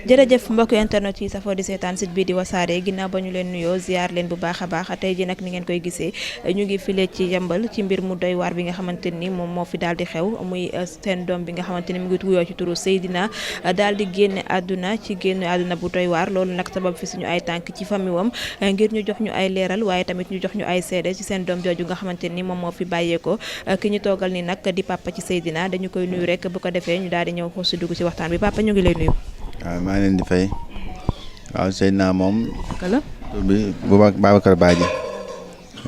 jërëjëf mbokk internet yi safoo di seetaan site bii di wasaare ginnaaw ba ñu leen nuyoo ziar leen bu baax a baax tey ji nag ni ngeen koy gisee ñu ngi file ci yëmbal ci mbir mu doy waar bi nga xamante ni moom moo fi daal di xew muy seen doom bi nga xamante ni mu ngi wuyoo ci turu Seydina daal di génne àdduna ci génne àdduna bu doy waar loolu nag sabab fi suñu ay tànk ci famille wam ngir ñu jox ñu ay leeral waaye tamit ñu jox ñu ay seede ci seen doom jooju nga xamante ni moom moo fi bàyyeekoo ki ñu toogal ni nag di papa ci Seydina dañu koy nuyu rek bu ko defee ñu daal di ñëw xuus si dugg ci waxtaan bi papa ñu ngi lay nuyu. waaw maa ngi leen di fay waaw Seydina moom. naka la. tur bi Babacar Badji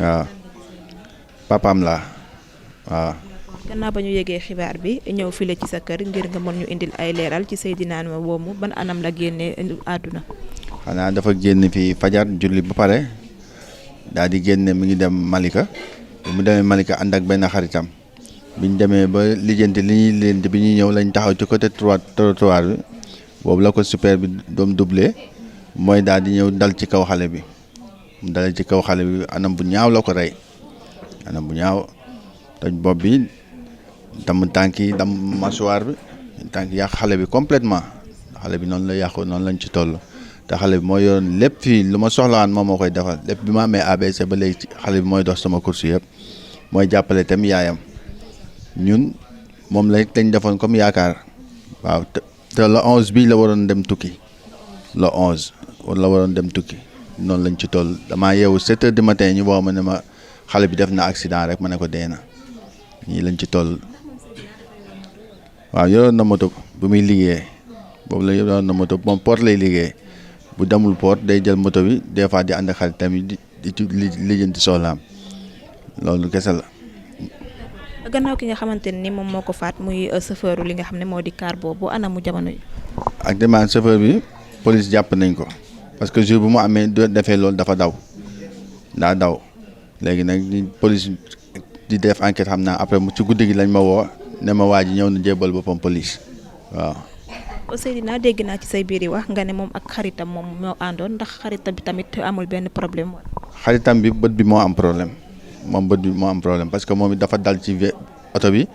waaw papaam la waaw. gannaaw ba ñu yégee xibaar bi ñëw file ci sa kër ngir nga mën ñu indil ay leeral ci Seydina ma woomu ban anam la génnee àdduna. xanaa dafa génn fii fajar julli ba pare daal di génne mi ngi dem Malika mu demee Malika ànd ak benn xaritam bi ñu demee ba lijjanti li ñuy lijjanti bi ñuy ñëw lañ taxaw ci côté trottoir bi. boobu la ko super bi doom doublé mooy daal di ñëw dal ci kaw xale bi mu dal ci kaw xale bi anam bu ñaaw la ko rey anam bu ñaaw toj bopp bi dam tànk yi dam mâchoire bi tànk yàq xale bi complètement xale bi noonu la yàqu noonu lañ ci toll te xale bi mooy yoroon lépp fii lu ma soxlawaan moom moo koy defal lépp bi ma amee ABC ba léegi xale bi mooy dox sama course yëpp mooy jàppale tam yaayam ñun moom lañ defoon comme yaakaar waaw te le 11 bii la waroon dem tukki le 11 la waroon dem tukki noonu lañ ci toll damaa yeewu 7 heures du matin ñu woo ma ne ma xale bi def na accident rek ma ne ko dee na ñii lañ ci toll waaw yoroon na moto bu muy liggéeyee boobu la yoroon na moto moom port lay liggéey bu demul port day jël moto bi des fois di ànd xaritam yi di ci lijjanti soxlaam loolu kese la. gannaaw ki nga xamante ni moom moo ko faat muy chauffeur li nga xam ne moo di car boobu anamu jamono yi. actuellement chauffeur bi police jàpp nañ ko parce que jour bu mu amee defee loolu dafa daw daa daw léegi nag police di def enquête xam naa après ci guddi gi lañ ma woo ne ma waa ji ñëw na jébal boppam police waaw. Seydina dégg naa ci say biir yi wax nga ne moom ak xaritam moom moo àndoon ndax xaritam bi tamit amul benn problème wala. xaritam bi bët bi moo am problème. moom bët bi moo am problème parce que moom it dafa dal ci oto bi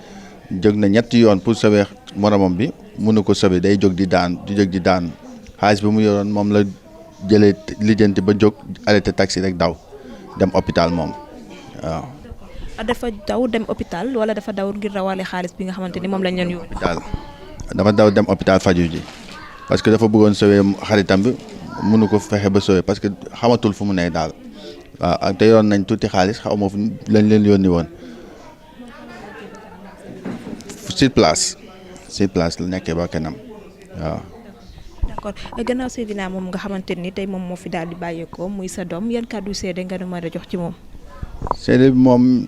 jóg na ñetti yoon pour sauver moromam bi mënu ko sauver day jóg di daan xaalis bi mu yoroon moom la jëlee lijjanti ba jóg arrêté taxi rek daw dem hôpital moom waaw. dafa daw dem hôpital wala dafa daw ngir rawale xaalis bi nga xamante ni moom lañ leen yóbbu. dafa daw dem hôpital faju ji parce que dafa bëggoon sauver xaritam bi mënu ko fexe ba sauver parce que xamatul fu mu ne daal. waaw te yoroon nañ tuuti xaalis xaw ma fu lañ leen yónni woon sur place la nekkee ba kanam waaw. d'accord gannaaw Seydina moom nga xamante ni tey moom moo fi daal di bàyyeekoo muy sa doom yan kàddu seede nga nu mën a jox ci moom. seede bi moom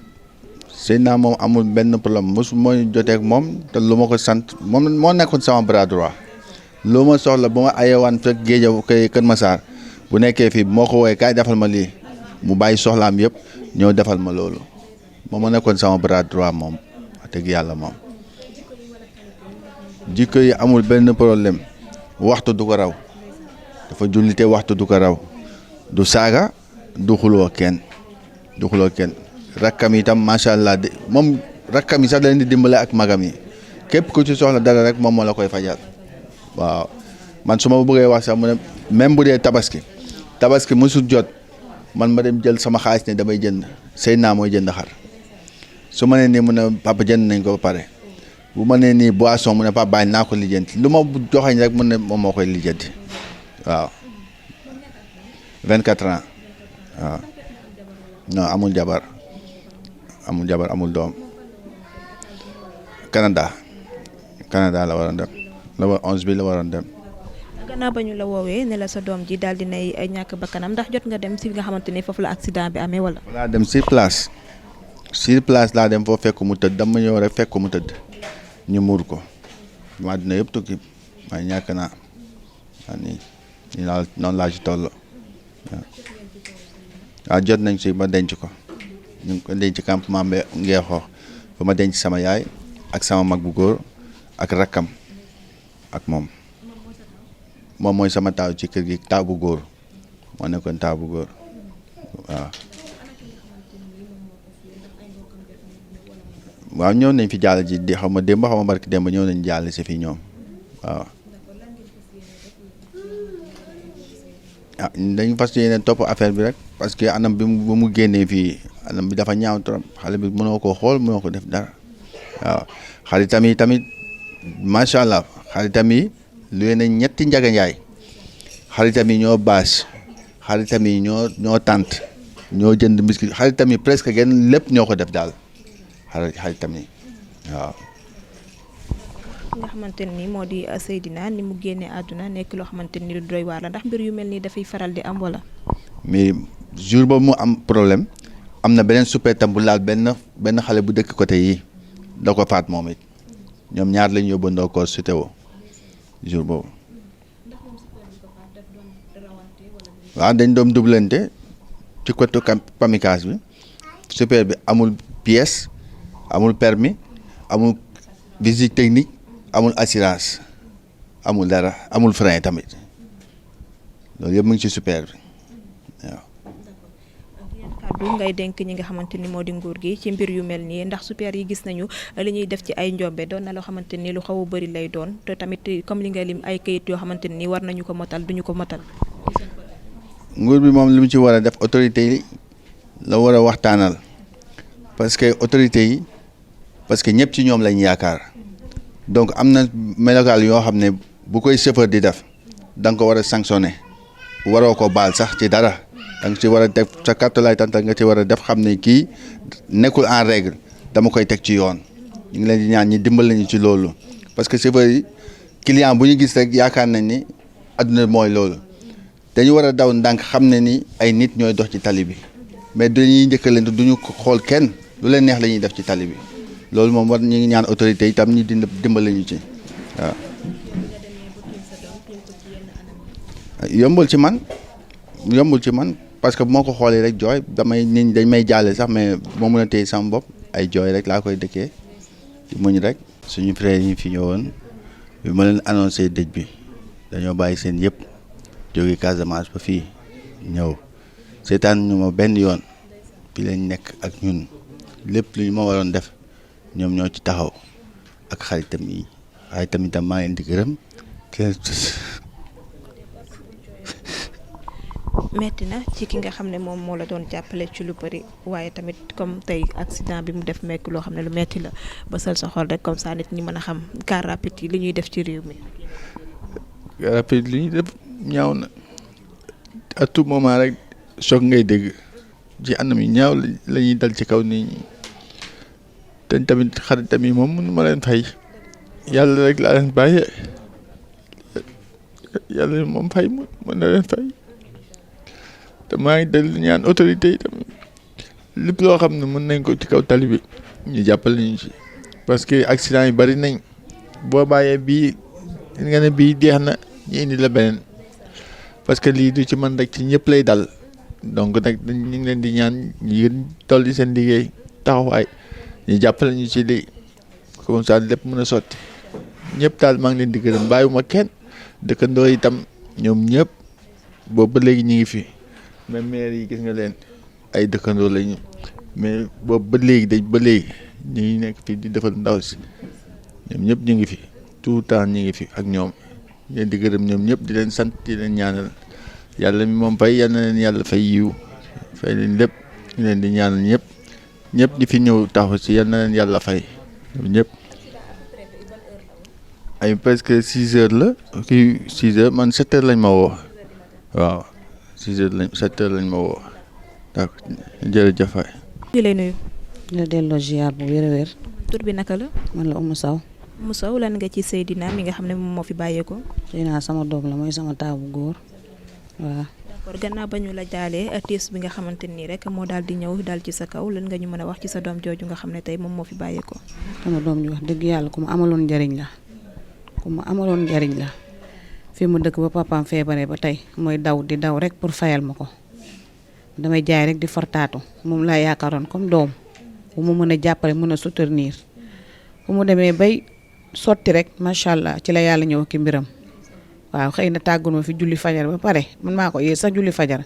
Seydina moom amul benn problème mosu mooy jotee ak moom te lu ma ko sant moom moo nekkoon sama bras droit lu ma soxla ba ma ayewaan fekk géej Kër Massar bu nekkee fii moo ko woowee kaay defal ma lii. mu bàyyi soxlaam yëpp ñëw defal ma loolu moom ma nekkoon sama bras droit moom wax dëgg yàlla moom jikko yi amul benn problème waxtu du ko raw dafa jullite waxtu du ko raw du saaga du xuloo kenn rakkam itam macha allah moom rakkam yi sax da leen di dimbale ak magam yi képp ku ci soxla dara rek moom moo la koy fajal waaw man su ma bëggee wax sax mu ne même bu dee tabaski mësul jot. man ma dem jël sama xaalis ne damay jënd Seydina mooy jënd xar su ma nee nii mu ne papa jënd nañ ko ba pare bu ma nee nii boisson mu ne papa bàyyi naa ko lijjanti lu ma joxañ rek mu ne moom moo koy lijjanti waaw 24 ans waaw non amul jabar amul doom Canada la waroon dem la 11 bi la waroon dem. gannaaw ba ñu la woowee ne la sa doom ji daal di nay ñàkk bakkanam ndax jot nga dem si nga xamante ni foofu la accident bi amee wala. laa dem sur place laa dem foofu fekk mu tëdd dama ñëw rek fekk mu tëdd ñu muur ko maa dina yëpp tukki waaye ñàkk naa waaw nii noonu laa ci toll waaw jot nañ si ba denc ko ñu ngi ko denc campement bi Ngeexoo ba ma denc sama yaay ak sama mag bu góor ak rakkam ak moom mooy sama taaw ci kër gi taaw bu góor moo nekkoon taaw bu góor waaw ñëw nañ fi jàll ji di xaw ma démb xaw ma barki démb ñëw nañ jàll si fi ñoom waaw dañu fas yéene topp affaire bi rek parce que anam bi mu génnee fii anam bi dafa ñaaw trop xale bi mënoo koo xool mënoo ko def dara waaw xaritam yi tamit macha allah xaritam yi luye nañ ñetti njaga njaay xaritam yi ñoo bâche xaritam yi ñoo tànt ñoo jënd biscuit xaritam yi presque genn lépp ñoo ko def daal xaritam yi waaw. ki nga xamante ni moo di Seydina ni mu génnee àdduna nekk loo xamante ni lu doy waar la ndax mbir yu mel nii dafay faral di am wala. mais jour boobu mu am problème am na beneen super tam bu laal benn xale bu dëkk côté yi da ko faat moom it ñoom ñaar lañu yóbbandoo ko sutéo jour boobu. waaw dañ doon doublante ci côté kamikaze bi super bi amul pièce amul permis amul visite technique amul assurance amul dara amul frein tamit loolu yëpp mu ngi ci super bi waaw. kàddu ngay dénk ñi nga xamante ni moo di nguur gi ci mbir yu mel nii ndax super yi gis nañu li ñuy def ci ay njombe doon na loo xamante ni lu xaw a bëri lay doon te tamit comme li nga lim ay kayit yoo xamante ni war nañu ko motal duñu ko motal. nguur bi moom li mu ci war a def autorité yi la war a waxtaanal parce que autorité yi parce que ñëpp ci ñoom lañ yaakaar donc am na melokaal yoo xam ne bu koy chauffeur di def da nga ko war a sanctionné waroo ko baal sax ci dara da nga ci war a def sa kàttalaay tanta nga ci war a def xam ne kii nekkul en règle dama koy teg ci yoon ñu ngi leen di ñaan ñi dimbal lañu ci loolu parce que chauffeur yi client bu ñu gis rek yaakaar nañ ni adduna mooy loolu. dañu war a daw ndànk xam ne ni ay nit ñooy dox ci tali bi mais dañuy njëkkalante duñu xool kenn lu leen neex la ñuy def ci tali bi loolu moom war ñu ngi ñaan autorité itam ñi dimbali ñu ci waaw. yombul ci man parce que bu ma ko xoolee rek jooy nit ñi dañ may jaale sax mais moo mën a téye sama bopp ay jooy rek laa koy dëkkee ci muñ rek. suñu frère yi fi ñëwoon bi ma leen annoncé dëj bi dañoo bàyyi seen yëpp. jóge Casamance ba fii ñëw seetaan ñu ma benn yoon fi lañ nekk ak ñun lépp lu ñu ma waroon def ñoom ñoo ci taxaw ak xaritam itam maa ngi leen di gërëm. metti na ci ki nga xam ne moom moo la doon jàppale ci lu bëri waaye tamit comme tey accident bi mu def mekk loo xam ne lu metti la ba sal sa xol rek comme ça nit ñi mën a xam car rapide yi li ñuy def ci réew mi. car rapide li ñuy def. ñaaw na à tout moment rek choc ngay dégg ci anam yi ñaaw la ñuy dal ci kaw nit ñi te tamit xaritam yi moom mënu ma leen fay yàlla rek laa leen bàyyee yàlla moom fay mën na leen fay te maa ngi dellu ñaan autorité yi tamit lépp loo xam ne mën nañ ko ci kaw tali bi ñu jàppale ñu ci parce que accident yi bari nañ boo bàyyee bii nga ne bii jeex na ñu indi la beneen. parce que lii du ci man rek ci ñëpp lay dal donc nag ñu ngi leen di ñaan ñu toll ci seen liggéey taxawaay ñu jàppale ñu ci lii comme ça lépp mën a sotti ñëpp daal maa ngi leen di gërëm bàyyiwuma kenn dëkkandoo itam ñoom ñëpp boobu ba léegi ñu ngi fi même maire yi gis nga leen ay dëkkandoo lañu mais boobu ba léegi ñu ngi nekk fii di defal ndaw si ñoom ñëpp ñu ngi fi tout le temps ñu ngi fi ak ñoom. leen di gërëm ñoom ñëpp di leen sant di leen ñaanal yàlla mi moom fay yal na leen yàlla fay yiw fay leen lépp ñu leen di ñaanal ñëpp ñi fi ñëw taxu si yal na leen yàlla fay ñoom ñëpp. ay presque 6 heures la kii 6 heures man 7 heures lañ ma woo waaw 7 heures lañ ma woo d'accord jërëjëf waay. ñu lay nuyu. la delloo ziar bu wér-wér. tur bi naka la. man la Oumou Sow. Oumou Sow lan nga ci Seydina mi nga xam ne moom moo fi bàyyeekoo. Seydina sama doom la mooy sama taaw bu góor waaw. d'accord gannaaw ba ñu la jaalee tiis bi nga xamante nii rek moo daal di ñëw daal ci sa kaw lan nga ñu mën a wax ci sa doom jooju nga xam ne tey moom moo fi bàyyeekoo. sama doom ji wax dëgg yàlla ku ma amaloon njariñ la fi mu dëkk ba papaam feebaree ba tey mooy daw di daw rek pour fayal ma ko damay jaay rek di fortaatu moom laa yaakaaroon comme doom bu mu mën a jàppale mën a soutenir bu mu demee bay sotti rek macha allah ci la yàlla ñëw ki mbiram waaw xëy na tàggul ma fi julli fajar ba pare man maa ko yee sax julli fajar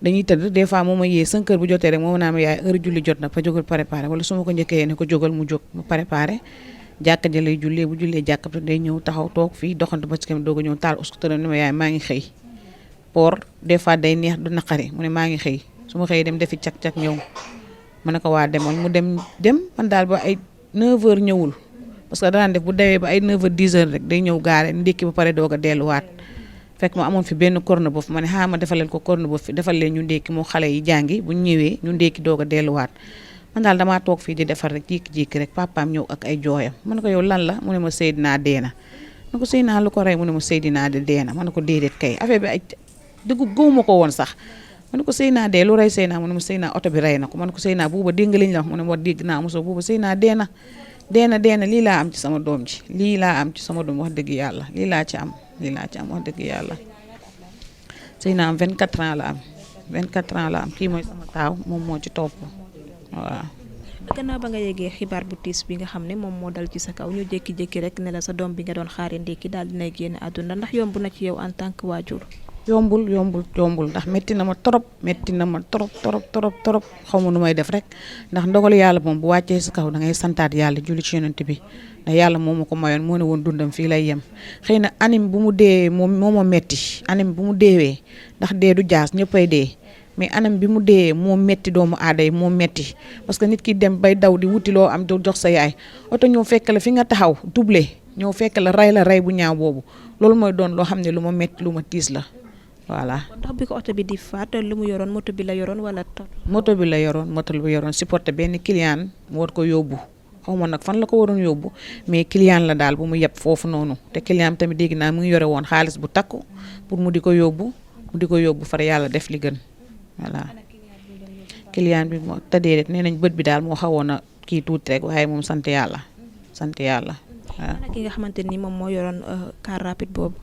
dañuy tëdd des fois moo ma yee 5 heures bu jotee rek moo naa ma yaay heure julli jot na fa jógal préparé wala su ma ko njëkkee ne ko jógal mu jóg mu préparé jàkka ja lay jullee bu jullee jàkka day ñëw taxaw toog fii doxantu ba ci kanam doog a ñëw taal uskuteram ni ma yaay maa ngi xëy port des fois day neex du naqari mu ne maa ngi xëy su ma xëyee dem defi cak-cak ñëw ma ne ko waa demoon mu dem man daal ba ay 9h ñëwul parce que daan def bu dewee ba ay 9h 10h rek day ñëw gaare ndékki ba pare doog a delluwaat fekk ma amoon fi benn corne-boeuf ma ne ma defal leen ko corne-boeuf fi defal leen ñu ndékki moo xale yi jàngi bu ñu ñëwee ñu ndékki doog a delluwaat man daal damaa toog fii di defar rek jékki-jékki rek papaam ñëw ak ay jooyam ma ne ko yow lan la mu ne ma Seydina dee na ma ne ko Seydina lu ko rey mu ne ma Seydina de dee na ma ne ko déedéet kay affaire bi ay dëgg gëwuma ko woon sax ma ne ko Seydina dee lu rey Seydina mu ne ma Seydina oto bi rey na ko ma ne ko Seydina buuba dégg nga liñ la wax mu ne ma dégg naa mosoo buuba Seydina dee na lii laa am ci sama doom ji lii laa am ci sama doom wax dëgg yàlla lii laa ci am wax dëgg yàlla Seydina am 24 ans la am 24 ans la am kii mooy sama taaw moom moo ci topp waaw. gannaaw ba nga yegee xibaar bu tiis bi nga xam ne moom moo dal ci sa kaw ñu jékki-jékki rek ne la sa doom bi nga doon xaari ndékki daal dina génn àdduna ndax yomb na ci yow en tant que waajur. yombul ndax metti na ma trop xaw ma nu may def rek ndax ndogalu yàlla moom bu wàccee si kaw da ngay santaat yàlla julli ci yonent bi ndax yàlla moo ma ko mayoon moo ne woon dundam fii lay yem xëy na anim bu mu deewee moom moo ma metti anim bu mu deewee ndax dee du jaas ñëppay dee mais anam bi mu deewee moo metti doomu aada yi moo metti parce que nit ki dem bay daw di wuti loo am di jox sa yaay oto ñëw fekk la fi nga taxaw doublé ñëw fekk la rey bu ñaaw boobu loolu mooy doon loo xam ne lu ma metti lu ma tiis la voilà. ndax bi ko oto bi di faat lu mu yoroon moto bi la yoroon wala. moto bi la yoroon supporté benn client mu war ko yóbbu xaw ma nag fan la ko waroon yóbbu mais client la daal bu mu yeb foofu noonu te client tamit dégg naa mu ngi yore woon xaalis bu takku pour mu di ko yóbbu far yàlla def li gën voilà. client bi moo tëddee rek nee nañ bët bi daal moo xawoon a kii tuuti rek waaye moom sant yàlla waaw. ki nga xamante ni moom moo yoroon car rapide boobu.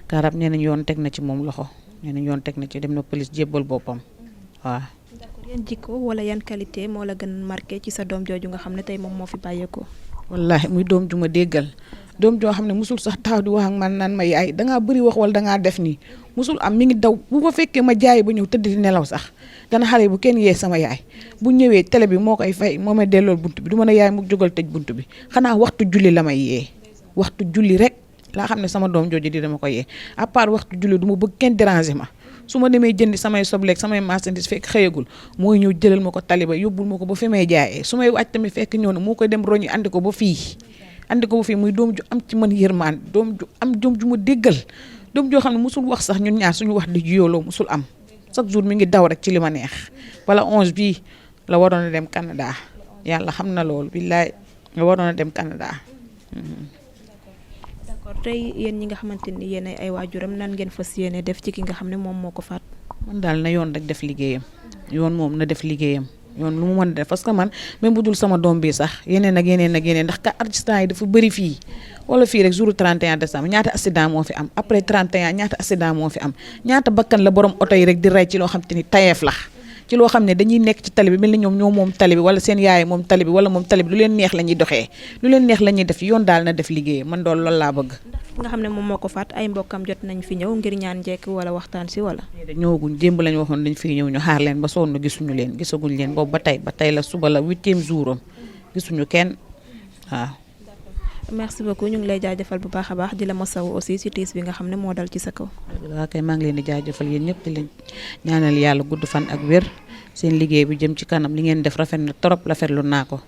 car rapide nee nañ yoon teg na ci moom loxo. dem na police jébbal boppam waaw. d'accord yan jikko wala yan qualité moo la gën marqué ci sa doom jooju nga xam ne tey moom moo fi bàyyeekoo. wallahi muy doom ju ma déggal doom joo xam ne musul sax taxaw di wax ak man naan ma yaay dangaa bëri wax wala dangaa def nii musul am mi ngi daw bu ko fekkee ma jaay ba ñëw tëdd di nelaw sax dana xale bu kenn yee sama yaay bu ñëwee télé bi moo koy fay moo may dellool bunt bi du mën a yaay mu jógal tëj bunt bi xanaa waxtu julli la may yee waxtu julli rek laa xam ne sama doom jooju di dama ko yee à part waxtu julli du ma bëgg kenn déranger ma su ma demee jëndi samay sobleeg samay marchandise fekk xëyagul mooy ñëw jëlal ma ko taliba yóbbul ma ko ba fi may jaayee su may wàcc tamit fekk ñëw na moo koy dem roñi andi ko ba fii muy doom ju am ci man yërmaan doom ju ma déggal doom joo xam ne musul wax sax ñun ñaar suñu wax di jiyooloo musul am chaque jour mi ngi daw rek ci li ma neex wala 11 bii la waroon a dem Canada yàlla xam na loolu billaay la waroon a dem Canada. d'accord tey yéen ñi nga xamante ni yéen ay waajuram nan ngeen fas yéene def ci ki nga xam ne moom moo ko faat. man daal na yoon rek def liggéeyam yoon moom na def liggéeyam yoon lu mu mën a def parce que man même bu dul sama doom bi sax yeneen ndax ka artistes yi dafa bëri fii wala fii rek jour 31 décembre ñaata accident moo fi am après 31 ñaata accident moo fi am ñaata bakkan la borom oto yi rek di rey ci loo xam te ni tayeef la ci loo xam ne dañuy nekk ci tali bi mel ni ñoom ñoo moom tali bi wala seen yaay moom tali bi wala moom tali bi lu leen neex la ñuy doxee lu leen neex la ñuy def yoon daal na def liggéeyam man dool loolu laa bëgg. nga xam ne moom moo ko faat ay mbokkam jot nañ fi ñëw ngir ñaan njekk wala waxtaan si wala. ñëwaguñ démb lañ waxoon dañ fi ñëw ñu xaar leen ba sonn gisaguñ leen boobu ba tey la suba la 8e jour am gisuñu kenn waaw. merci beaucoup ñu ngi lay jaajëfal bu baax a baax di la masawu aussi ci tiis bi nga xam ne moo dal ci sa kaw. waaw kay maa ngi leen di jaajëfal yéen ñëpp di leen ñaanal yàlla gudd fan ak wér seen liggéey bi jëm ci kanam li ngeen def rafet na trop rafetlu naa ko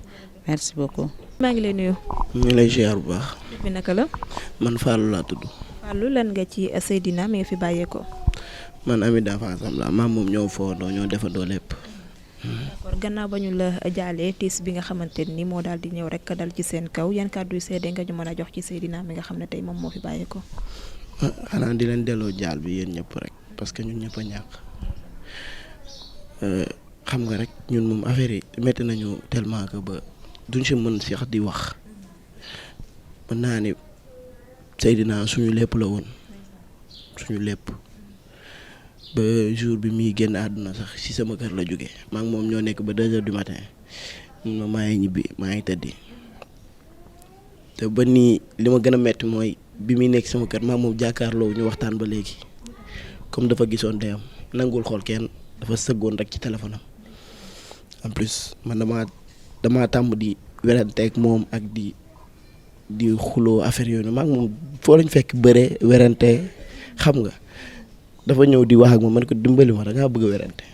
merci beaucoup. maa ngi lay nuyu. ñu ngi lay ziar bu baax. bi naka la. man Fallou laa tudd. Fallou lan nga ci Seydina mi nga fi bàyyeekoo. man ami d'enfance am la maam moom ñoo foondoo ñoo defandoo lépp. d'accord gannaaw ba ñu la jaalee tiis bi nga xamante ni moo daal di ñëw rek dal ci seen kaw yan kàddu yu seede nga ñu mën a jox ci Seydina mi nga xam ne tey moom moo fi bàyyeekoo. xanaa di leen delloo jaal bi yéen ñëpp rek parce que ñun ñëpp a ñàkk xam nga rek ñun moom affaire yi métti nañu tellement que ba duñ si mën si di wax mën naa ni Seydina suñu lépp la woon suñu lépp. ba jour bi muy génn àdduna sax ci sama kër la jóge maa ngi moom ñoo nekk ba 2 heures du matin maa ngi ñibbi maa ngi tëddi te ba nii li ma gën a metti mooy bi muy nekk sama kër maa moom jàkkaarloo ñu waxtaan ba léegi comme dafa gisoon deyam nangul xool kenn dafa sëggoon rek ci téléphone am en plus man damaa tàmm di weranteeg moom ak di xuloo affaire yooyu maa ngi moom foo lañ fekk bëre werante xam nga dafa ñëw di wax ak ma man ko dimbali ma da ngaa bëgg a werante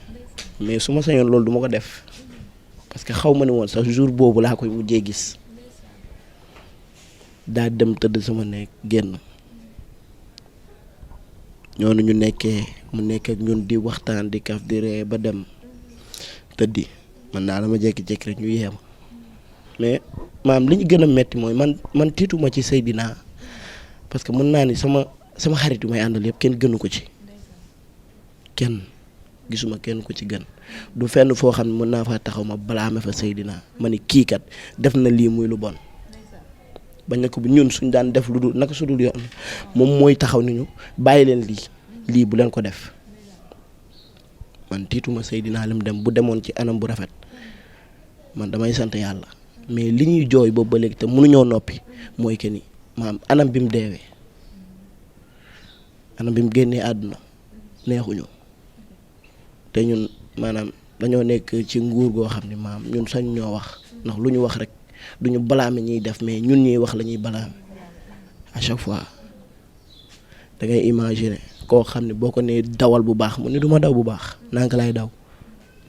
mais su ma sañoon loolu du ma ko def parce que xaw ma ne woon sax jour boobu laa koy mujjee gis daa dem tëdd sama nekk génn ñoonu ñu nekkee mu nekk ak ñun di waxtaan di kaf di ree ba dem tëddi man naa dama jékki-jékki rek ñu yeema mais maam li ñu gën a metti mooy man tiituma ci Seydina parce que mën naa ni sama xarit yu may àndal yëpp kenn gënu ko ci kenn gisuma kenn ko ci gën du fenn foo xam ne mën naa faa taxaw ma balaame fa Seydina ma ni kii kat def na lii muy lu bon bañ na ko bu ñun suñ daan def lu dul naka su dul yoon moom mooy taxaw ni ñu bàyyi leen lii bu leen ko def man tiituma Seydina lim dem bu demoon ci anam bu rafet man damay sant yàlla mais li ñuy jooy boobu ba léegi te mënuñoo noppi mooy que ni maam anam bi mu deewee anam bi mu génnee àdduna neexuñu te ñun maanaam dañoo nekk ci nguur goo xam ne maam ñun sañ ñoo wax ndax lu ñu wax rek duñu balaame ñuy def mais ñun ñuy wax la ñuy balaame à chaque fois da ngay imaginer koo xam ne boo ko nee dawal bu baax mu ni du ma daw bu baax nanka lay daw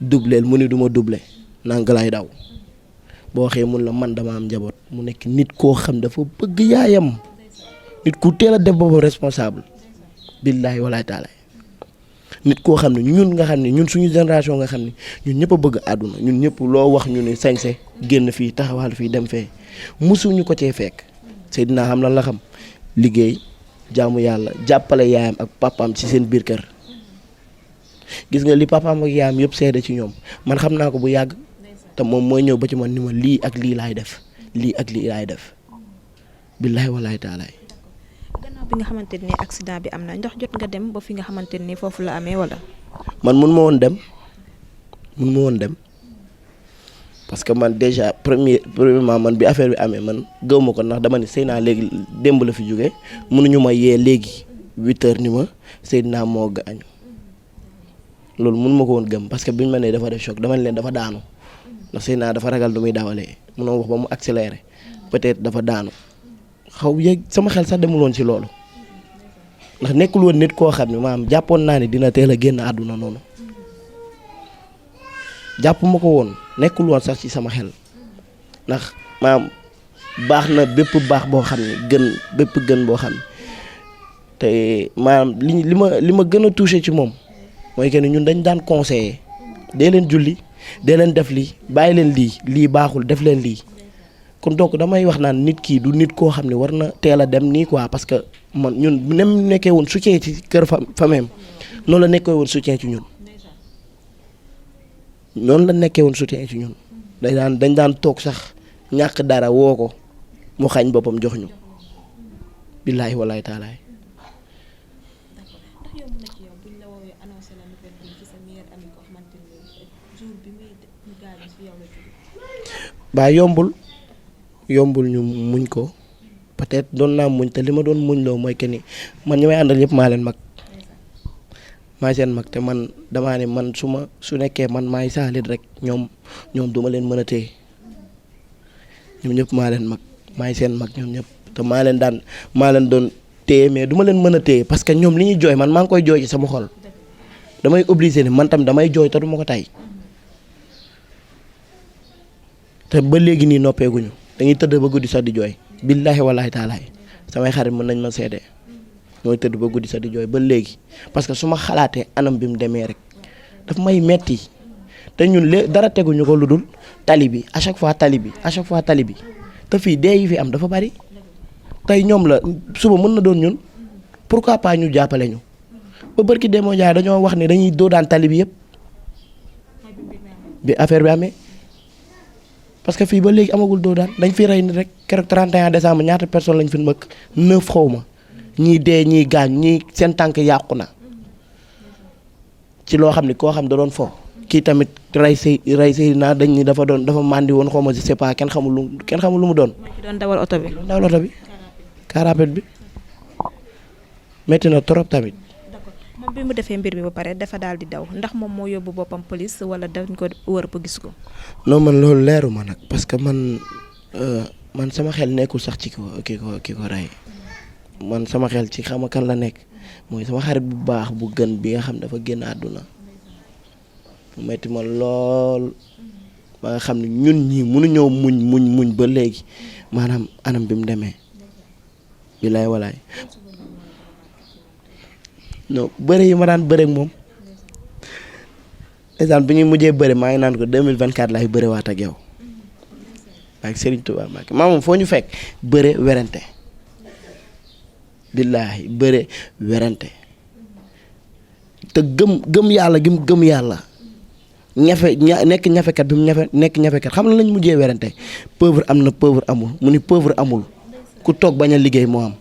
doubleel mu ni du ma doublé nanka lay daw boo waxee mun la man dama am njaboot mu nekk nit koo xam dafa bëgg yaayam nit ku teel a def boppam responsable billaahi walaay taala nit koo xam ne ñun nga xam ne ñun suñu génération nga xam ne ñun ñëpp a bëgg àdduna ñun ñëpp loo wax ñu ne sañse génn fii taxawal fii dem fee musuñu ko cee fekk Seydina xam lan la xam liggéey jaamu yàlla jàppale yaayam ak papaam ci seen biir kër gis nga li papaam ak yaayam yëpp seede ci ñoom man xam naa ko bu yàgg te moom mooy ñëw ba ci man ni ma lii ak lii laay def lii ak lii laay def billaahi walaay taalaay. gannaaw bi nga xamante ni accident bi am na ndax jot nga dem ba fi nga xamante ni foofu la amee wala. man mun ma woon dem parce que man déjà premièrement man bi affaire bi amee man gëw ma ko ndax dama ne Seydina léegi démb la fi jógee mënuñu ma yee léegi 8h ni ma Seydina moo gaañu loolu mun ma ko woon gëm parce que biñ ma nee dafa def choc dama ne leen dafa daanu ndax Seydina dafa ragal du muy dawalee munoo wax ba mu accéléré peut-être dafa daanu xaw yéeg sama xel sax demul woon ci loolu ndax nekkul woon nit koo xam ne maanaam jàppoon naa ne dina teel a génn àdduna noonu jàpp ma ko woon nekkul woon sax ci sama xel ndax maanaam baax na bépp baax boo xam ne bépp gën boo xam ne te maanaam li ma gën a touché ci moom mooy que ni ñun dañ daan conseiller dee leen julli dee leen def lii bàyyi leen lii baaxul def leen lii kon donc damay wax naan nit kii du nit koo xam ne war na teel a dem nii quoi parce que man ñun nem nekkee woon soutien ci kër famem noonu la nekkee woon soutien ci ñun dañ daan toog sax ñàkk dara woo ko mu xañ boppam jox ñu billaahi walaay taalaay. baa yombul ñu muñ ko peut-être doon naa muñ te li ma doon muñ loo mooy que ni man ñi may àndal yëpp maa leen mag maay seen mag te man damaa ne man su nekkee man maay saalit rek ñoom duma leen mën a téye ñoom ñëpp maa leen mag maay seen mag ñoom ñëpp te maa leen doon téye mais duma leen mën a téye parce que ñoom li ñuy jooy man maa ngi koy jooy ci sama xol damay obligé ne man tam damay jooy te duma ko tay te ba léegi nii noppeeguñu dañuy tëdd ba guddi sax di jooy billaahi wallaahi taalaay samay xarit mën nañ ma seede mooy tëdd ba guddi sax di jooy ba léegi parce que su ma xalaatee anam bi mu demee rek daf may metti te ñun dara teguñu ko lu dul tali bi à chaque fois tali bi te fii dee yi fi am dafa bari tey ñoom la suba mën na doon ñun pourquoi pas ñu jàppale ñu ba barki demoo jaay dañoo wax ne dañuy doo daan tali bi yëpp bi affaire bi amee parce que fii ba léegi amagul doo daan dañ fi rey ni rek keroog 31 décembre ñaata personne lañ fi mbëkk 9 xaw ma ñii dee ñii gaañ ñii seen tànk yàqu na ci loo xam ne koo xam da doon fo kii tamit rey naa dañ ni dafa màndi woon xaw ma je sais pas kenn xamul lu mu doon. doon dawal oto bi. car rapide bi métti na trop tamit. moom bi mu defee mbir mi ba pare dafa daal di daw ndax moom moo yóbbu boppam police wala dañ ko wër ba gis ko. non man loolu leeru ma nag parce que man sama xel nekkul sax ci ki ko rey man sama xel ci xama kan la nekk mooy sama xarit bu baax bu gën bi nga xam dafa génn àdduna mu metti ma lool ba nga xam ne ñun ñii mënuñoo muñ ba léegi maanaam anam bi mu demee bilaay walaay non bëre yi ma daan bëre ak moom exemple bi ñuy mujjee bëre maa ngi naan ko 2024 laay bëre waat ak yow ak Serigne Touba Mbacké maa moom foo ñu fekk bëre werante billaahi bëre werante te gëm yàlla gi mu gëm yàlla nekk ñafekat bi mu nekk ñafekat xam na lañ mujjee werante pauvre am na pauvre amul mu ni pauvre amul ku toog bañ a liggéey moo am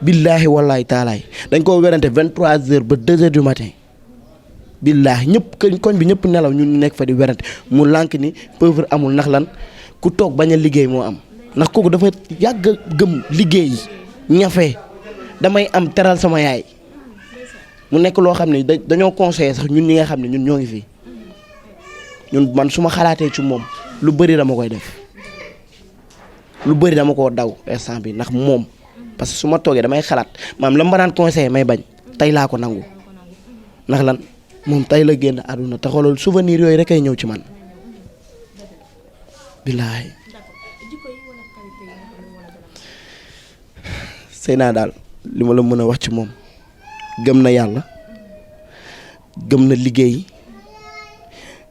billaahi wallaahi taalaay dañ koo werante 23h ba 2h du matin billaahi ñëpp koñ bi ñëpp nelaw ñun ñu nekk fa di werante mu lànk ni pauvre amul ndax lan ku toog bañ a liggéey moo am ndax kooku dafa yàgg a gëm liggéey ñafe damay am teral sama yaay mu nekk loo xam ne dañoo conseillé sax ñun ñi nga xam ne ñun ñoo ngi fi ñun man su ma xalaatee ci moom lu bëri dama koy def lu bëri dama koo daw instant bi ndax moom parce que su ma toogee damay xalaat maam la ma daan conseillé may bañ tey laa ko nangu ndax lan moom tey la génn àdduna te xoolal souvenir yooyu rek ay ñëw ci man billaahi sëy naa daal li ma la mën a wax ci moom gëm na yàlla gëm na liggéey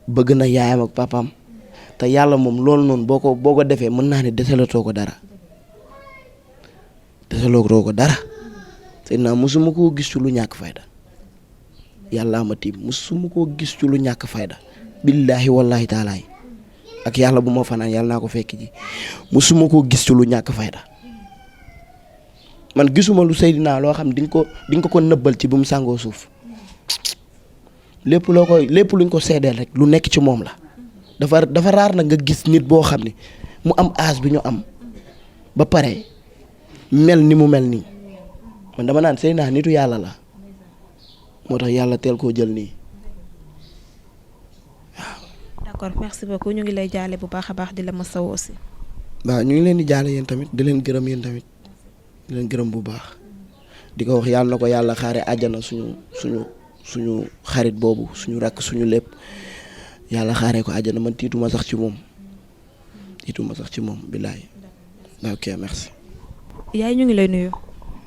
bëgg na yaayam ak papaam te yàlla moom loolu noonu boo ko defee mën naa ne desalatoo ko dara sëy naa mosuma koo gis ci lu ñàkk fayda yàlla ma tiim mosuma koo gis ci lu ñàkk fayda billaahi wallaahi taalaay ak yàlla bu ma fanaan yàlla naa ko fekk ji mosuma koo gis ci lu ñàkk fayda man gisuma lu Seydina loo xam di nga ko nëbbal ci bu mu sàngoo suuf lépp luñ ko seedeel rek lu nekk ci moom la dafa raar na nga gis nit boo xam ne mu am âge bi ñu am ba pare mel ni mu mel nii man dama naan Seydina nitu yàlla la moo tax yàlla teel koo jël nii waaw. d'accord merci beaucoup ñu ngi lay jaale bu baax a baax di la masawu aussi. waaw ñu ngi leen di jaale yéen tamit di leen gërëm yéen tamit. di leen gërëm bu baax di ko wax yàlla na ko yàlla xaare àjjana suñu xarit boobu suñu rakk suñu lépp yàlla xaaree ko àjjana man tiituma sax ci moom billaay. ok merci. yaay ñu ngi lay nuyu.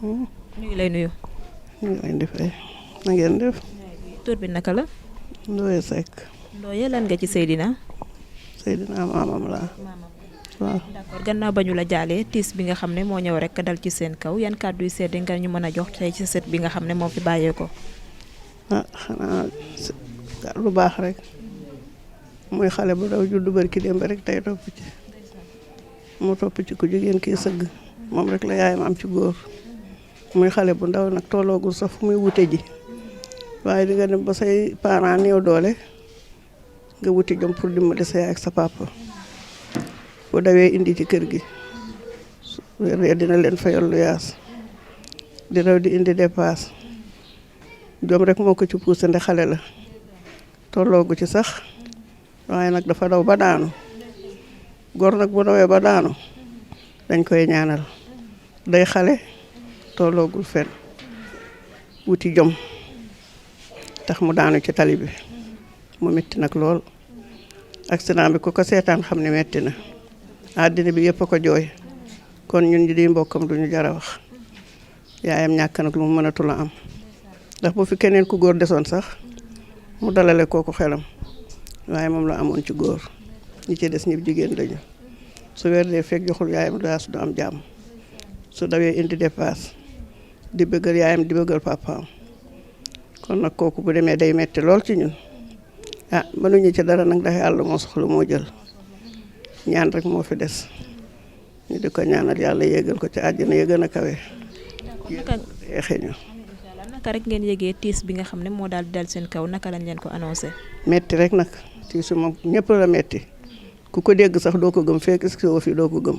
ñu ngi lay nuyu. ñu ngi leen di fay na ngeen def. tur bi naka la. Ndoye Seck. Ndoye lan nga ci Seydina. Seydina maamam laa. waaw d'accord gannaaw ba ñu la jaalee tiis bi nga xam ne moo ñëw rek dal ci seen kaw yan kàddu yu sedd nga ñu mën a jox tey ci sët bi nga xam ne moo fi bàyyee ko. xanaa lu baax rek muy xale bu daw juddu barki démb rek tey topp ci mu topp ci ku jigéen kii sëgg moom rek la yaayam am ci góor muy xale bu ndaw nag tolloogul sax fu muy wute ji waaye di nga dem ba say parents néew doole nga wuti jom pour dimbali sa yaay ak sa papa. bu dawee indi ci kër gi weer dina leen fayal lu yaas di raw di indi dépasse jom rek moo ko ci poussé nde xale la tolloogu ci sax waaye nag dafa daw ba daanu góor nag bu dawee ba daanu dañ koy ñaanal day xale tolloogul fen wuti jom tax mu daanu ci tali bi mu metti nag lool accident bi ku ko seetaan xam ne metti na àddina bi yëpp a ko jooy kon ñun ñi di mbokkam duñu jara wax yaayam ñàkk nag lu mu mënatul a am ndax bu fi keneen ku góor desoon sax mu dalale kooku xelam waaye moom la amoon ci góor ñi ci des ñëpp jigéen lañu su weer dee fekk joxul yaayam daas du am jàmm su dawee indi dépasse di bëggal yaayam di bëggal papaam kon nag kooku bu demee day metti lool ci ñun mënuñu ci dara nag ndax yàlla moo soxla moo jël ñaan rek moo fi des ñu di ko ñaanal yàlla yéegal ko ci àjjana ya gën a kawe. naka rek ngeen yëgee tiis bi nga xam ne moo daal di dal seen kaw naka lañ leen ko annoncé. metti rek nag tiisu moom ñëpp la metti ku ko dégg sax doo ko gëm fekk si woo fi doo ko gëm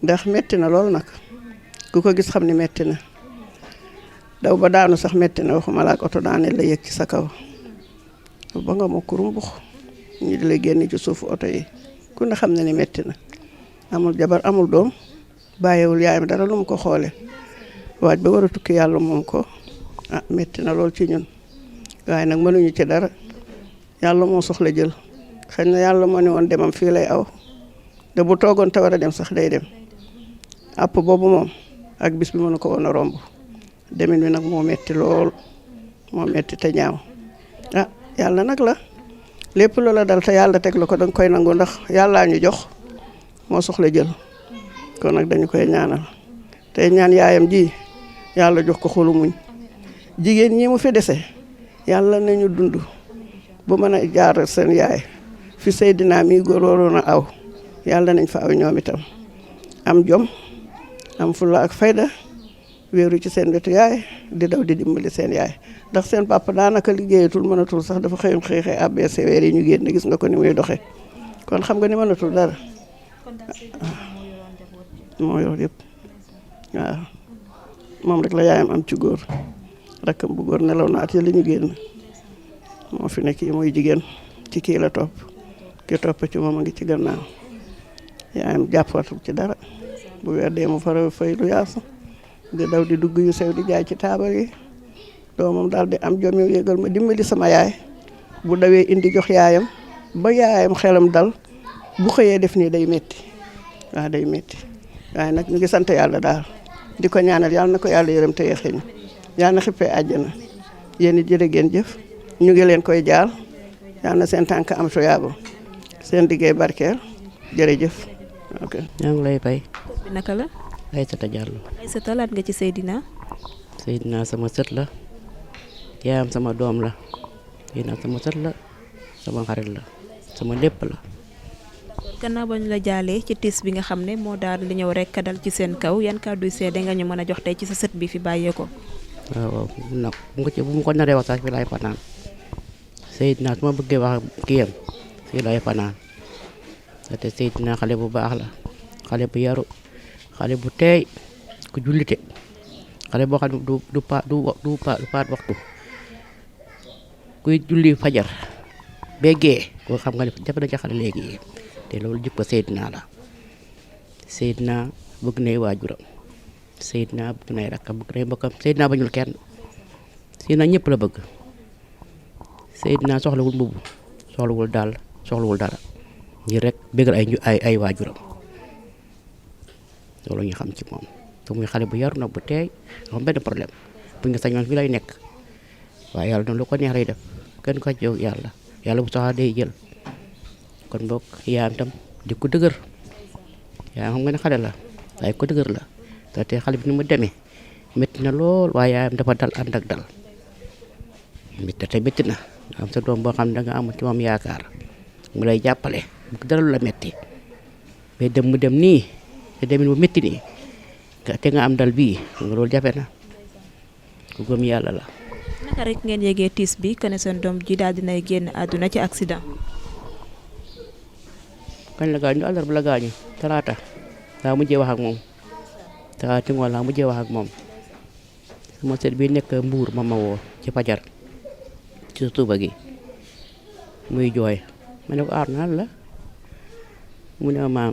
ndax metti na lool nag ku ko gis xam ne metti na daw ba daanu sax metti na waxuma la ak oto daaneel la yëg ci sa kaw ba nga ma kurumbux ñu di la génn ci suufu oto yi ku ne xam ne ni metti na amul jabar amul doom bàyyiwul yaayam dara lu mu ko xoole waaj ba war a tukki yàlla moom ko metti na lool ci ñun waaye nag mënuñu ci dara yàlla moo soxla jël xëy na yàlla moo ne woon demam fii lay aw te bu toogoon te war a dem sax day dem àpp boobu moom ak bis bi mënu ko woon a romb demin bi nag moo metti lool moo metti te ñaaw yàlla nag la lépp loola dal te yàlla teg la ko danga koy nangu ndax yàllaa ñu jox moo soxla jël kon nag dañu koy ñaanal tey ñaan yaayam ji yàlla jox ko xolu muñ jigéen ñi mu fi dese yàlla nañu dund bu mën a jaar seen yaay fi Seydina mi góor waroon a aw yàlla nañ fa aw ñoom itam am jom am fulla ak fayda wéeru ci seen wetu yaay di daw di dimbali seen yaay ndax seen papa daanaka liggéeyatul mënatul sax dafa xëyum xëy ABC weer yi ñu génn gis nga ko ni muy doxee kon xam nga ni mënatul dara moo yor yëpp waaw moom rek la yaayam am ci góor rakkam bu góor nelaw na at yi li ñu génn moo fi nekk yi mooy jigéen ci kii la topp ki topp ci moom a ngi ci gannaaw yaayam jàppatul ci dara bu weer dee mu fara fay lu yaasu di daw di dugg yu sew di jaay ci taabal yi doomam daal di am jom yégal ma dimbali sama yaay bu dawee indi jox yaayam ba yaayam xelam dal bu xëyee def nii day metti waaw day metti waaye nag ñu ngi sant yàlla daal di ko ñaanal yàlla na ko yàlla yërëm te yeexe ñu yàlla na xippee àjjana yéen it jërë ngeen jëf ñu ngi leen koy jaal yàlla na seen tànk am tuyaaba seen liggéey barkeel jërëjëf. ok ñoo ngi lay fay. bi naka la. Aïssata Diallo. Aïssata laat nga ci Seydina. Seydina sama sët la yaayam sama doom la Seydina sama sët la sama xarit la sama lépp la. gannaaw ba ñu la jaalee ci tiis bi nga xam ne moo daal di ñëw rek dal ci seen kaw yan kàddu seede nga ñu mën a jox tey ci sa sët bi fi bàyyee ko. waaw nag bu mu ko naree wax sax fi laay fanaan Seydina su ma bëggee wax kiyam fii laay fanaan te Seydina xale bu baax la xale bu yaru xale bu teey ku jullite xale boo xam ne du paat waxtu kuy julli fajar béggee koo xam nga ne jafe na ci xale léegi te loolu jikko Seydina la Seydina bëgg nay waajuram Seydina bëgg nay rakkam bëgg nay mbokkam Seydina bañul kenn Seydina ñëpp la bëgg Seydina soxlawul mbubb soxlawul dàll soxlawul dara ngir rek bëggal ay waajuram loolu ñu xam ci moom te muy xale bu yaru nag bu teey xam benn problème bu nga sañoon fi lay nekk waaye yàlla noonu lu ko neex lay def kenn ko jóg yàlla bu soxlaa day jël kon boog yaayam tam di ko dëgër yaayam xam nga ne xale la waaye ko dëgër la te xale bi ni mu demee métti na lool waaye yaayam dafa dal ànd ak dal métti na nga am sa doom boo xam ne da nga am ci moom yaakaar mu lay jàppale bu dara lu la métti mais mu dem nii te demin bu métti nii te nga am dal bii loolu jafe na ku gëm yàlla la. naka rek ngeen yégee tiis bi que ne seen doom ji daal dinay génn àdduna ci accident. kañ la gaañu àllarba la gaañu talaata laa mujjee wax ak moom talaata ci ngoon laa mujjee wax ak moom sama sët bi nekk Mbuur ma woo ci fajar ci suba gi muy jooy ma ne ko aar naan la mu ne ma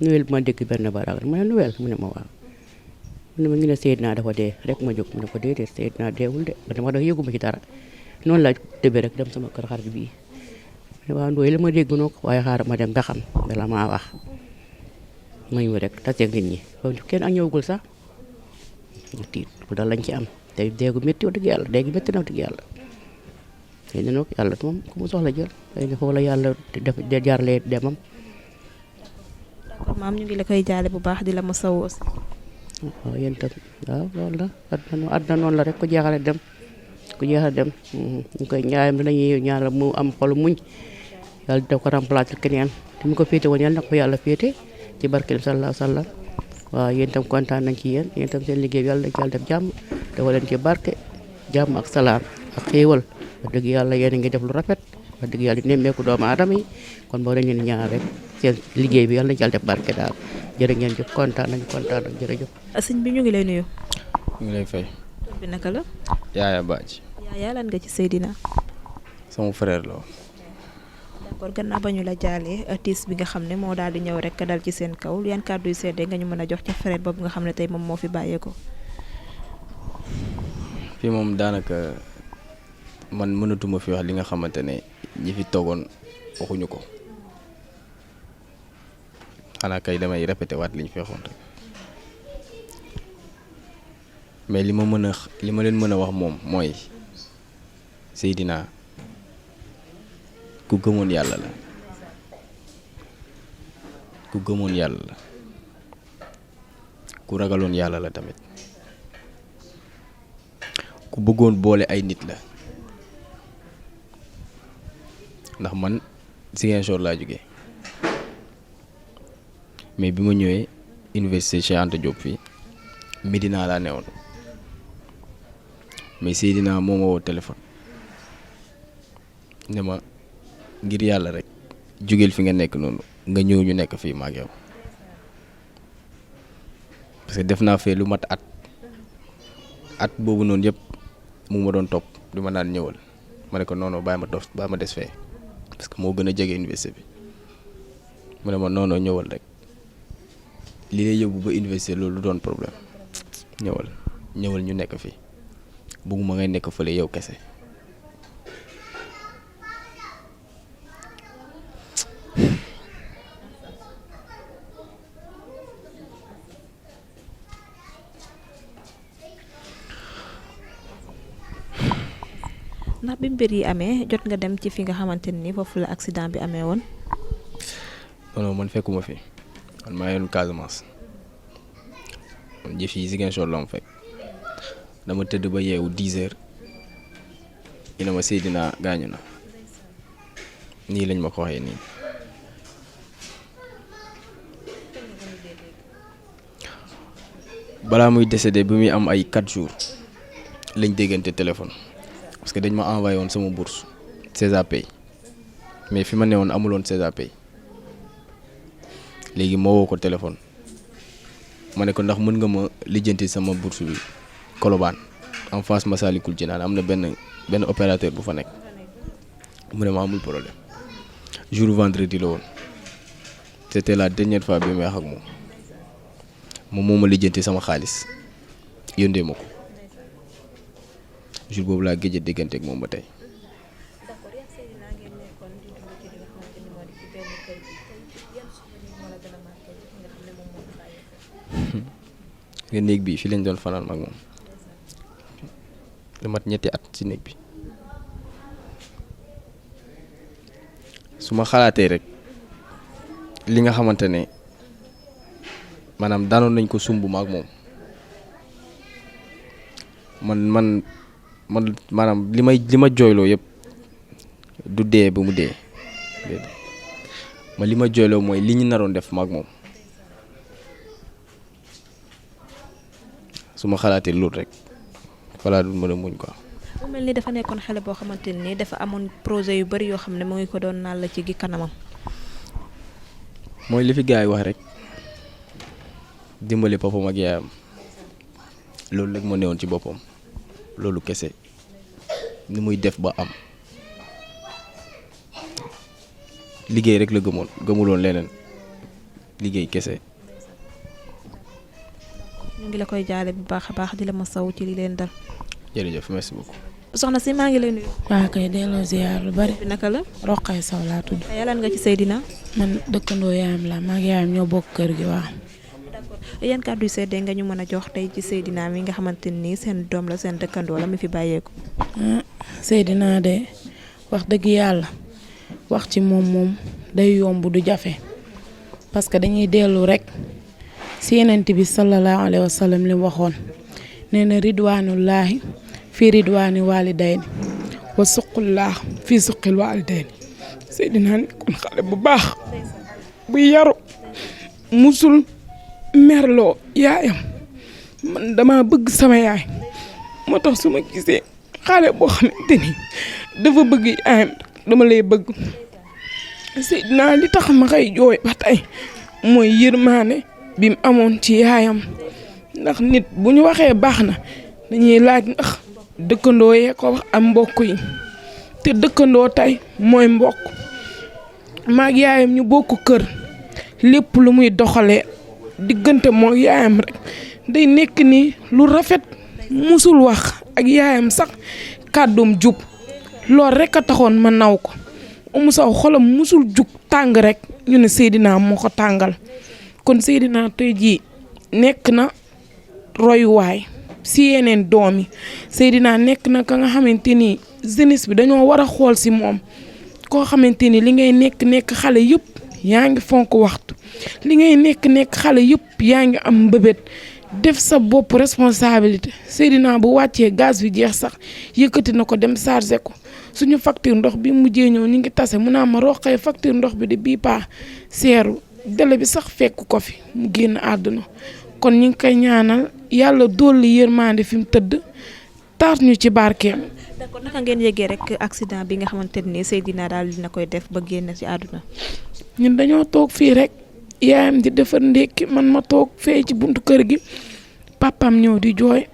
nuwel ma dégg benn baraag ma ne nuwel mu ne ma waaw mu ne ma ngi ne Seydina dafa dee rek ma jóg mu ne ko déedéet Seydina deewul de ba dama doon yëguma ci dara noonu la tëbee rek dem sama kër xarit bii waaw ndooy la ma dégg noo ko waaye xaaral ma dem ba xam bala maa wax ma ñëw rek taseeg nit ñi foofu kenn ak ñëwagul sax tiit bu dal lañ ci am te déegu métti wax dëgg yàlla déegi métti na wax dëgg yàlla xëy na nag yàlla moom ku mu soxla jël xëy na foofu la yàlla def jaarlee demam. d'accord maam ñu ngi la koy jaale bu baax di la masawu aussi. waaw yéen tam waaw loolu la àdduna noonu la rek ku jeexale dem ñu koy ñaayam dinañuy ñaanal mu am xolu muñ yàlla def ko remplacer keneen te mu ko féete woon yàlla na ko yàlla féete ci barkeem sallallahu alayhi wa sallam waaw yéen tam kontaan nañ ci yéen tam seen liggéey bi yàlla na def jàmm dafa leen ci barke jàmm ak salaam ak xéewal wax dëgg yàlla yéen a ngi def lu rafet wax dëgg yàlla di nemmeeku doomu aadama yi kon boo dañ leen ñaan rek seen liggéey bi yàlla na ci def barke daal jërë ngeen jëf kontaan nañ jërëjëf. sëñ bi ñu ngi lay nuyu. ñu ngi lay fay. tur bi naka la. Yaaya Badji. Yaaya lan nga ci Seydina. sama frère la woon. d'accord gannaaw ba ñu la jaalee tiis bi nga xam ne moo daal di ñëw rek dal ci seen kaw yan kàddu yu seede nga ñu mën a jox ci frère boobu nga xam ne tey moom moo fi bàyyeeko. fii moom daanaka man mënatuma fi wax li nga xamante ne ñi fi toogoon waxuñu ko xanaa kay damay répété waat li ñu fi waxoon rek mais li ma leen mën a wax moom mooy Seydina ku gëmoon yàlla la ku gëmoon yàlla la ku ragaloon yàlla la tamit ku bëggoon boole ay nit la ndax man Ziguinchor laa jóge mais bi ma ñëwee université Cheikh Anta Diop fii Médina laa newoon mais Seydina moo ma woo téléphone ne ma ngir yàlla rek jógeel fi nga nekk noonu nga ñëw ñu nekk fii maag yow parce que def naa fee lu mat at boobu noonu yëpp mu ma doon topp du ma naan ñëwal ma ne ko non non bàyyi ma des fee parce que moo gën a jege université bi mu ne ma non non ñëwal rek li lay yóbbu ba université loolu doon problème ñëwal ñu nekk fii bëgguma ngay nekk fële yow kese. ndax bi mbir yi amee jot nga dem ci fi nga xamante ni foofu la accident bi amee woon. non man fekkuma fi man maa yoon Casamance man jëf yi Ziguinchor la mu fekk dama tëdd ba yeewu 10 heures ñu ne ma Seydina gaañu na nii lañ ma ko waxee nii. balaa muy décédé bi muy am ay 4 jours lañ déggante téléphone. parce que dañ ma envoyé woon sama bourse CESAPay mais fi ma ne woon amuloon CESAPay léegi moo woo ko téléphone ma ne ko ndax mën nga ma lijjanti sama bourse bi Colobane en face Massalikul Jinaan am na benn opérateur bu fa nekk mu ne ma amul problème jour vendredi la woon c'était la dernière fois bi may wax ak moom moo ma lijjanti sama xaalis yóndee ma ko. jour boobu laa géej a déggante ak moom ba tey. nga néeg bi fi lañ doon fanaan ak moom lu mat 2 at ci néeg bi su ma xalaatee rek li nga xamante ne maanaam daanoon nañ ko sumb ma ak moom man maanaam li ma jooyloo yëpp du dee ba mu dee ma li ma jooyloo mooy li ñu naroon def ma ak moom su ma xalaatee loolu rek voilà du mën a muñ quoi. mu mel ni dafa nekkoon xale boo xamante ni dafa amoon projet yu bari yoo xam ne mu ngi ko doon naan la ci gi kanamam. mooy li fi gars yi wax rek dimbali papam ak yaayam loolu rek moo newoon ci boppam. loolu kese ni muy def ba am liggéey rek la gëmuloon leneen liggéey kese. ñu ngi la koy jaale bu baax a baax di la masawu ci li leen dal. jërëjëf merci beaucoup. soxna si maa ngi lay nuyu. waa kay delloo ziar lu bari. bi naka la. Roqay Sow laa tudd. yalaan nga ci Seydina. man dëkkandoo yaayam la maa ngi yaayam ñoo bokk kër gi waaw. yan kàddu yu seede nga ñu mën a jox tey ci Seydina mi nga xamante ni seen doom la seen dëkkandoo la mi fi bàyyeeku. Seydina de wax dëgg yàlla wax ci moom day yomb du jafe parce que dañuy dellu rek si Yonent bi sallallahu alayhi wa sallam li waxoon nee na ridwaanullaahi fii ridwaani waalidayni wa suqullah fii suqil waalidayni. Seydina nekkoon xale bu baax bu yaru musul merloo yaayam man dama bëgg sama yaay moo tax su ma gisee xale boo xamante ni dafa bëgg yaayam dama lay bëgg. Seydina li tax ma koy jooy ba tey mooy yërmaane bi mu amoon ci yaayam ndax nit bu ñu waxee baax na dañuy laaj ndax dëkkandoo yee ko wax am mbokk yi te dëkkandoo tey mooy mbokk maag yaayam ñu bokk kër lépp lu muy doxalee diggante moo yaayam rek day nekk ni lu rafet musul wax ak yaayam sax kàddum jub loolu rek a taxoon ma naw ko Oumou Sow xolam musul jug tàng rek ñu ne Seydina moo ko tàngal kon Seydina tey jii nekk na royuwaay si yeneen doom yi Seydina nekk na ka nga xamante ni jeunesse bi dañoo war a xool si moom koo xamante ni li ngay nekk xale yëpp yaa ngi fonk waxtu li ngay nekk xale yëpp yaa ngi am mbëbët def sa bopp responsabilité Seydina bu wàccee gaz bi jeex sax yëkkati na ko dem chargé ko suñu facture ndox bi mujjee ñëw ñu ngi tase mu naa ma roqee facture ndox bi de bii paa seeru délai bi sax fekk ko fi mu génn àdduna kon ñu ngi koy ñaanal yàlla dolli yërmande fi mu tëdd taat ñu ci barkeem. d'accord naka ngeen yëgee rek accident bi nga xamante ni Seydina daal dina koy def ba génn ci àdduna. ñun dañoo toog fii rek yaayam di defar ndékki man ma toog fee ci buntu kër gi papam ñëw di jooy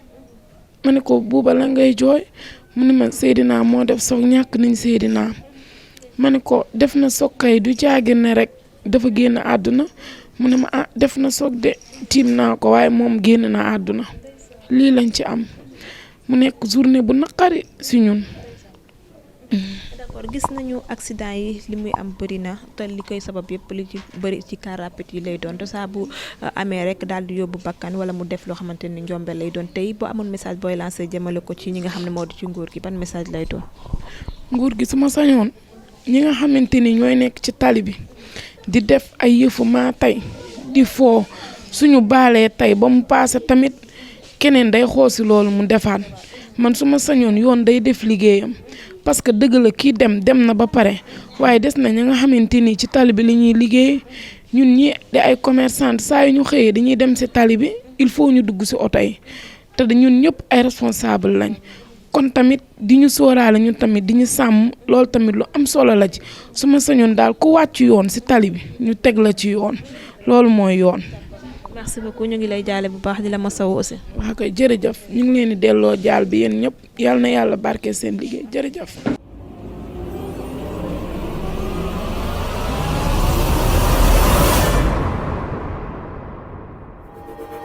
ma ne ko buuba la ngay jooy mu ne ma Seydina moo def soog ñàkk nañ Seydina ma ne ko def na soog kay du caagin ne rek dafa génn àdduna mu ne ma ah def na soog de tiim naa ko waaye moom génn na àdduna lii lañ ci am mu nekk journée bu naqari si ñun. d'accord gis nañu accident yi li muy am bëri na te li koy sabab yëpp li ci bëri ci car rapide yi lay doon te saa bu amee rek daal di yóbbu bakkan wala mu def loo xamante ni njombe lay doon tey boo amoon message booy lancé jëmale ko ci ñi nga xam ne moo di ci nguur gi ban message lay doon. nguur gi su ma sañoon ñi nga xamante ni ñooy nekk ci tali bi di def ay yëfu maa tey di foo suñu baalee tey ba mu paase tamit keneen day xoosi loolu mu defaat man su ma sañoon yoon day def liggéeyam. parce que dëgg la kii dem na ba pare waaye des na ñi nga xamante ni ci tali bi li ñuy liggéey ñun ñi di ay commerçant saa yu ñu xëyee dañuy dem ci tali bi il faut ñu dugg ci oto yi te ñun ñëpp ay responsable lañ kon tamit di ñu sóoraale ñun tamit di ñu sàmm loolu tamit lu am solo la ci su ma sañoon daal ku wàcc yoon ci tali bi ñu teg la ci yoon loolu mooy yoon. merci beaucoup ñu ngi lay jaale bu baax di la masawu aussi. waaw kay jërëjëf ñu ngi leen di delloo jaal bi yéen ñëpp yal na yàlla barke seen liggéey jërëjëf.